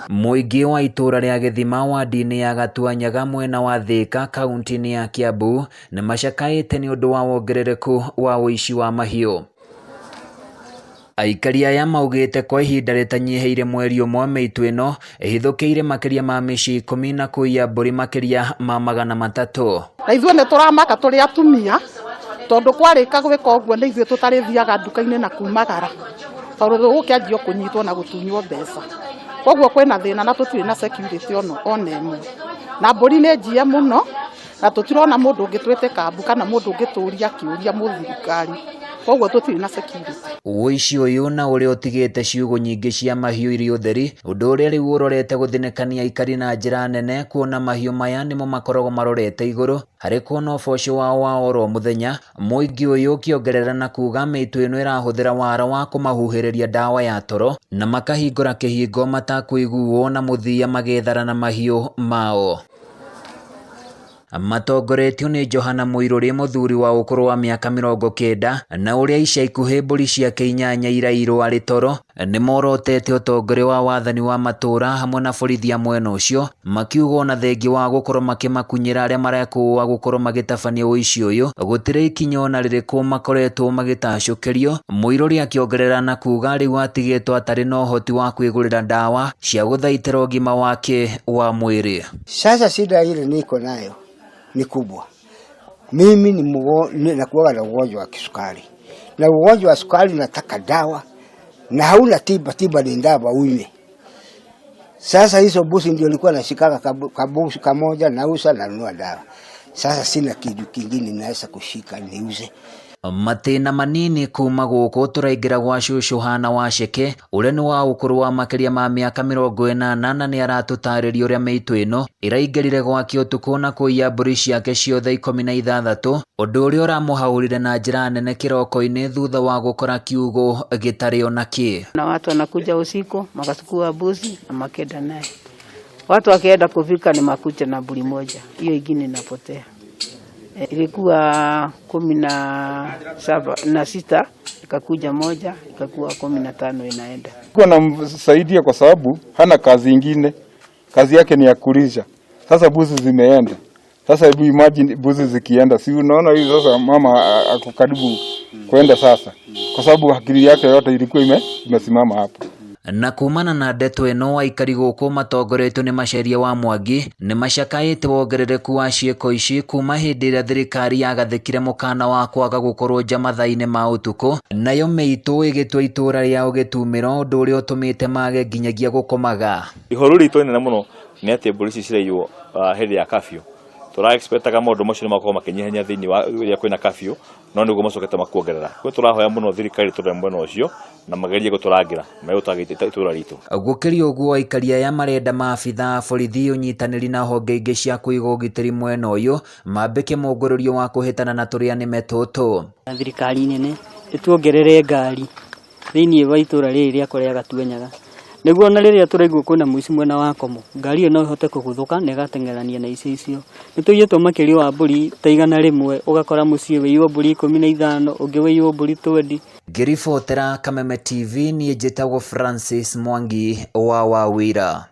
Mũingĩ wa itũũra rĩa Gĩthima wadi-inĩ ya Gatuanyaga mwena wa Thĩka kaunti-inĩ ya Kiambu nĩ macakaĩte nĩ ũndũ wa wongerereku wa ũici wa mahiũ. Aikari aya maugĩte kwa ihinda rĩtanyihĩire mweri ũmwe mĩitũ ĩno ĩhithũkĩire makĩria ma mĩciĩ 10 na kũiya mbũri makĩria ma 300. Na ithuĩ nĩ tũramaka tũrĩ atumia tondũ kwarĩka gwĩka ũguo nĩ ithuĩ tũtarĩthiaga nduka-inĩ na kumagara tondũ tũgũkĩanjio kũnyitwo na gũtunywo mbeca. Koguo kwĩna thĩna na tũtirĩ na security ona ĩmwe. Na mbũri nĩ njiye mũno na tũtirona mũndũ ũngĩtwĩtĩka mbu kana mũndũ ũngĩtũria kĩũria mũthirikari. Koguo tũtirĩ na security. Ũici ũyũ na ũrĩa ũtigĩte ciugũ nyingĩ cia mahiũ irĩ ũtheri, ũndũ ũrĩa rĩu ũrorete gũthinĩkania aikari na njĩra nene kuona mahiũ maya nĩmo makoragwo marorete igũrũ harĩ kuona ũboco wao wa oro mũthenya, mũingĩ ũyũ ũkĩongerera na kuga mĩitũ ĩno ĩrahũthĩra wara wa kũmahuhĩrĩria ndawa ya toro na makahingũra kĩhingo matakũiguo na mũthia magethara na mahiũ mao. Matongoretio nĩ Johana Mũirũrĩ mũthuri wa ũkũrũ wa mĩaka 90 na ũrĩa ica ikuhĩ mbũri ciake 8 irairwo arĩ toro, nĩ morotete ũtongoria wa wathani wa matũũra hamwe na borithi a mwena ũcio, makiuga ona thengia wa gũkorwo makĩmakunyĩra arĩa marekũa gũkorwo magĩtabania ũici ũyũ, gũtirĩ ikinya ona rĩrĩkũ makoretwo magĩtacũkĩrio, Mũirũrĩ akĩongerera na kuga rĩu atigĩtwo atarĩ na ũhoti wa kwĩgũrĩra ndawa cia gũthaitĩra ũgima wake wa mwĩrĩ. Sasa shida ile niko nayo ni kubwa. Mimi ni nakuwaga na ugonjwa wa kisukari, na ugonjwa wa sukari nataka dawa na hauna tiba, tiba ni dawa unywe. Sasa hizo busi ndio nilikuwa nashikaka kabusi kamoja nauza nanunua dawa. Sasa sina kitu kingine naweza kushika niuze. Matĩna manini kuma gũkũ tũraingĩra gwa cũcũ Hana Waceke ũrĩa nĩ wa ũkũrũ wa makĩria ma mĩaka 80 na nĩ aratũtarĩria ũrĩa mĩitũ ĩno ĩraingĩrire gwake ũtukũ na kũiya mbũri ciake ciothe 16, ũndũ ũrĩa ũramũhaũrire na njĩra nene kĩroko-inĩ thutha wa gũkora kiugũ gĩtarĩ ona kĩ. Na watu wanakuja usiku makachukua mbuzi na makenda naye. Watu wakienda kufika ni makucha na mburi moja, hiyo ingine inapotea. Ilikuwa 17 na 6, ikakuja moja, ikakuwa 15 inaenda. Kwa namsaidia kwa sababu hana kazi ingine, kazi yake ni ya kulisha. Sasa mbuzi zimeenda. Sasa hebu imagine mbuzi zikienda, si unaona hivi sasa mama ako karibu kwenda sasa, kwa sababu akili yake yote ilikuwa imesimama hapo. Na kumana na ndeto ĩno aikari gũkũ matongoretio nĩ Macharia wa Mwangi nĩ macakaĩte wongerereku wa ciĩko ici kuma hĩndĩ ĩrĩa thirikari yagathĩkire mũkana wa kwaga gũkorwo nja mathaa-inĩ ma ũtukũ, nayo mĩitũ ĩgĩtua itũũra rĩao gĩtumĩro, ũndũ ũrĩa ũtũmĩte mage nginyagia gũkomaga. Ihoru ritũ inene mũno nĩ atĩ mbũri ici ciraiywo hĩndĩ ya curfew. Tũra expectaga maũndũ macio nĩ makorwo makĩnyihanyia thĩinĩ wa rĩrĩa kwĩna curfew, no nĩguo macokete makuongerera. Kwa tũrahoya mũno thirikari tũrore mwena ũcio na magerie gũtũrangĩra megũtangĩta itũũra ritũ. Gũkĩrĩ ũguo aikari aya marenda maabitha a borithi ũnyitanĩri na honge ingĩ cia kũiga ũgitĩri mwena ũyũ mambĩke mũngũrũrio wa kũhĩtana na tũrĩa nĩme tũtũ. Thirikari nene ĩtuongerere ngari thĩinĩ wa itũũra rĩrĩ rĩakwa rĩa Gatuanyaga, nĩguo ona rĩrĩa tũraigua kwĩna mũici mwena wa Komo, ngari ĩyo no ĩhote kũguthũka na ĩgateng'erania na icio icio. Nĩ tũiyĩtwo makĩria wa mbũri ta 100, ũgakora mũciĩ wĩiywo mbũri 15, ũngĩ wĩiywo mbũri 20. Ngĩribotera Kameme TV, niĩ njĩtagwo Francis Mwangi wa Wawira.